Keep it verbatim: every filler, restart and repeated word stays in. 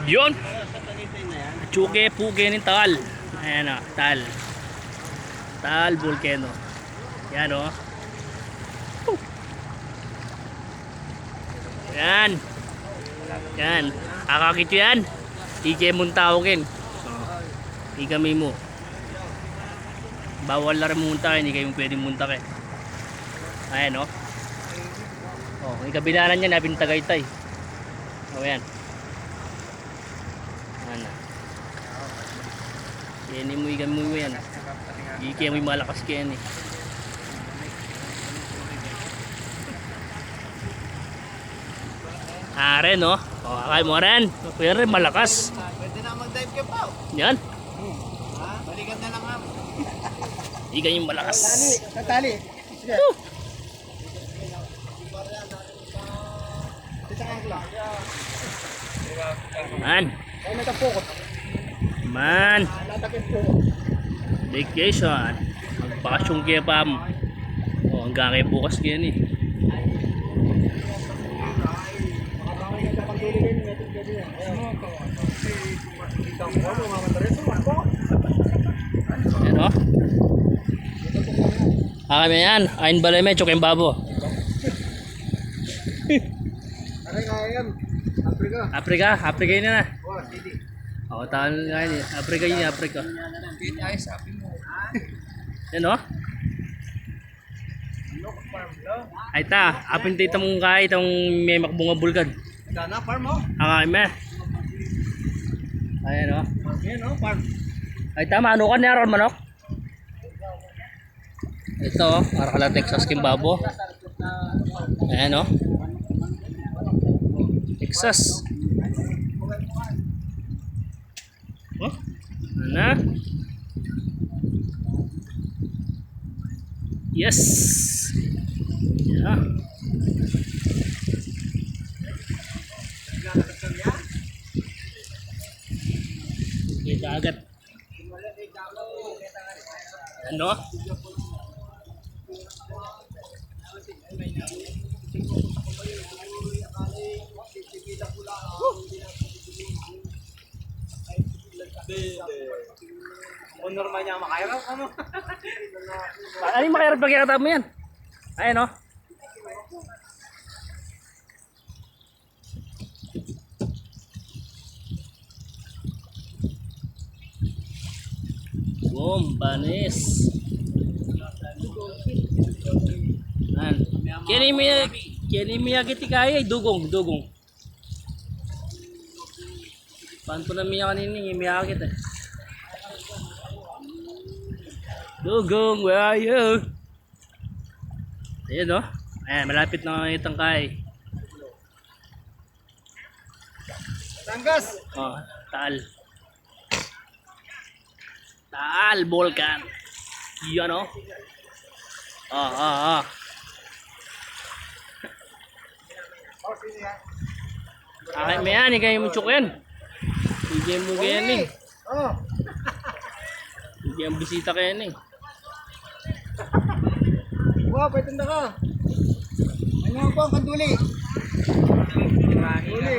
Yun. Atsu ke pu keni Taal. Ayan o, Taal. Taal Volcano. Yan o. Yan. Yan. Akakit yu yan. Ike mung tau ken. O. Ikami mu. Bawal la rin munta, hindi kayo pwedeng munta kaya. Ayan o. O, ing kabila na niyan, abing Tagaytay. O, yan. Ayan na. Yan mu, ikami mu yan. Ike mu malakas keni. Aren, no? O, akay mu aren. Pwede rin, malakas. Pwede na mag-dive ka pa. Yan. Ha? Balikan na lang, ha? Ikami mu malakas. Tali, tatali. Sige. Woo! Man. Man. Vacation. Magbakasyon ke pa. O, anggang kaya bukas keni. Yan o. Akay me yan. Ain bale me, tsuk ing babo. Aray, kaya yan. Africa. Africa, Africa ini na. O, sige. O, taun nga ini. Africa ini, Africa. Yan o. Ay ta, apin ta itang kaya, itang me makabunga bulkan. Sana farm, o. Akay me. Ayan o. Ayan o, farm. Ay ta, manukan ne, aral manok. Ito, o, para kala Texas king babo. Ayan o. Texas. O, na. Yes. Yeah. Kita agad. Ano? Kung normal niya makahirap, ano? Ano yung makahirap pag kinatap mo yan? Ayan, no? Bombanes. Yan. Keni mi, keni mi agiti kaya, dugong, dugong. Panto na mi kanini, mi agiti. Dugong, where are you? Ayan, no? Ayan, malapit na itang kay. Batangas. O, Taal. Taal Volcan. Yan, o. O, o, o. Akay me yan, ikay mu tsuk yan. Ikay mu keni. O. Ikay mu bisita keni. Wa, pwede na ka. Ano po ang kanduli? Kanduli.